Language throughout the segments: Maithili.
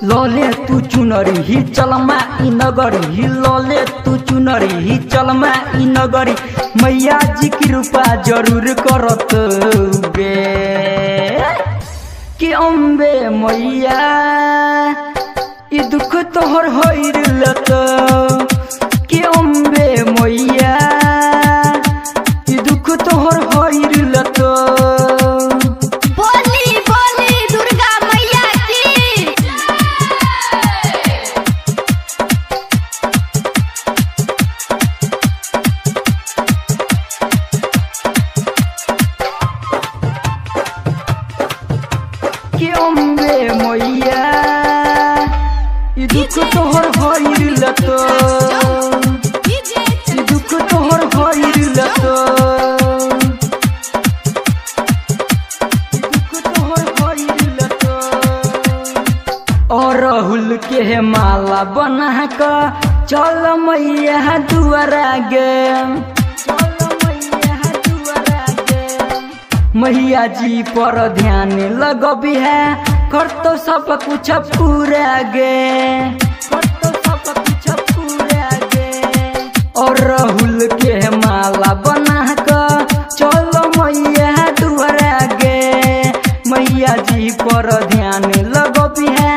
लले तू चुनरी ही चलमा ई नगरी ही लले तू चुनरी ही चलमा ई नगरी मैया जी कृपा जरूर करत गे कि अम्बे मैया ई दुख तोहर होइर लत कि अम्बे मैया ई दुख तोहर होइर लत। बोली बोली दुर्गा मैया की। कि अम्बे मैया ई दुख तोहर होइर लत ई दुख तोहर होइर लत ई दुख तोहर होइर लत। अरहुल के माला बना क चल मैया दुआरा गे चल मैया दुआरा गे मैया जी पर ध्यान लगबी है कर तो सब कुछ पूरा गे कर तो सब कुछ पूरा गे। और राहुल के माला बना क चल मैया दुआरा गे मैया जी पर ध्यान लगबी है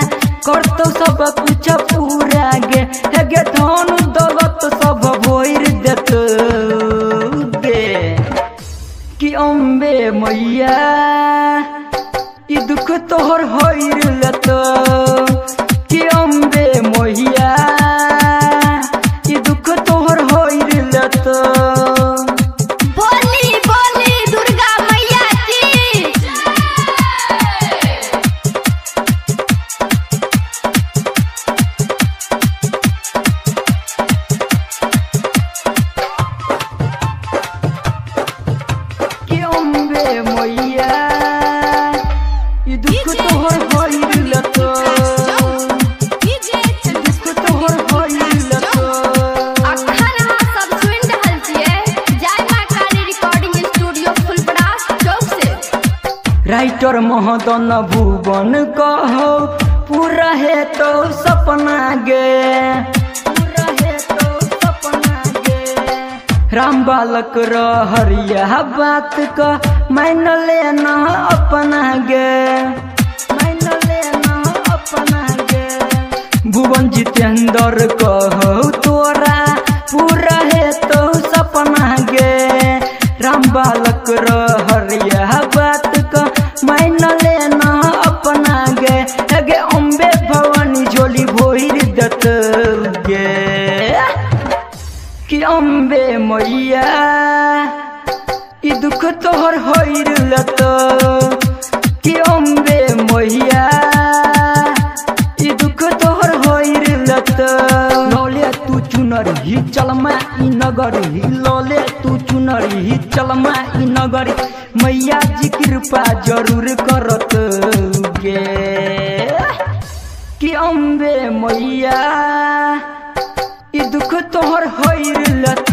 कर तो सब कुछ पूरा गे हे धन दौलत सब भोर देत गे कि अम्बे मैया ई दुख तोहर होइर लत कि अम्बे मैया ई दुख तोहर होइर लत। बोली बोली दुर्गा मैया की। कि अम्बे मैया ई दुख तोहर होइर लत ई दुख तोहर होइर लत। अखन अहाँ सब सुनि रहल छियै जय माँ काली रिकॉर्डिंग स्टूडियो फुलपरास चौक से। राइटर महोदन भुवन कहो पूरा है तो सपना गे पूरा है तो सपना गे। राम बालक हरिया बात का मान लेना अपना गे मान लेना अपना गे। भुवन जितेंद्र कहो तोरा पूरा है तो सपना गे राम बालक हरिया बात का मान लेना अपना गे गे अम्बे भवानी झोली भोर दत गे कि अम्बे मैया ई दुख तोहर होइर लत कि अम्बे मैया ई दुख तोहर होइर लत। लले तू चुनरी ही चलमा ई नगरी ही लले तू चुनरी ही चलमा ई नगरी मैया जी कृपा जरूर करत गे कि अम्बे मैया ई दुख तोहर होइर लत।